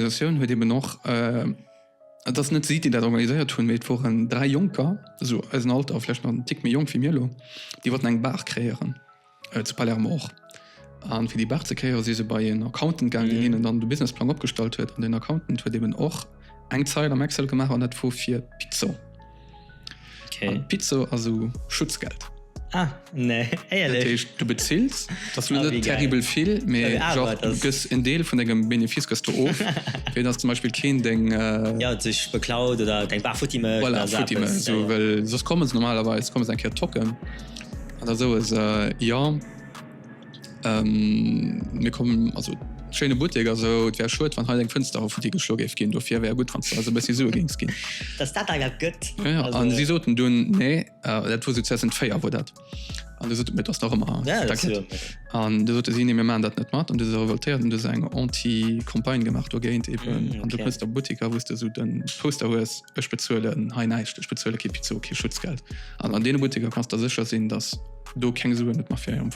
Organisatioun huet eben och, et ass net si, déi dat organiséiert hunn, mee et woren 3 Jonker, esou eisen Alter, vläicht nach en Tick méi jonk wéi mir elo, déi wollten eng Bar kreéieren. Zu Palermo och. An fir déi Bar ze kréien, si se bei een Accountant gaang, deen hinnen dann de Businessplang opgestallt huet. An deen Accountant huet eben och eng Zeil am Excel gemaach, an dat wor fir Pizzo. Okay. An Pizzo ass esou Schutzgeld. Ah, nee, éierlech? Dat heescht, du bezills, dat ass lo net terribel vill, mee genre du gëss en Deel vun dengem Benefice gëss du of, fir dass zum Beispill keen deng. Jo, sech beklaut oder deng Bar futti mécht. Voilà, futti mécht, esou, well soss komme se normalerweis, komme se eng Kéier tocken. An da soe se, jo, mir kommen, also schéine Buttek a sou, et wär schued, wann hei deng Fënster futti geschlo géif ginn, dofir wär gutt, wann s de eis e bëssi Sue géings ginn. Dass dat iwwerhaapt gëtt. Jo, jo, an si soten dunn, nee, dat wor sou 2004 wor dat, an du soten, mee et ass nach ëmmer dat. An du sote si, nee, mir maachen dat net mat, an du si se revoltéiert an du se eng Anti-Campagne gemaach dogéint eben. An du hues da Butteker, wou s de sou de Poster hues, Ech bezuelen hei näischt, ech bezuele kee Pizzo, kee Schutzgeld. An an deene Butteker kanns der sécher sinn, datt do keng Suen un d'Mafia am.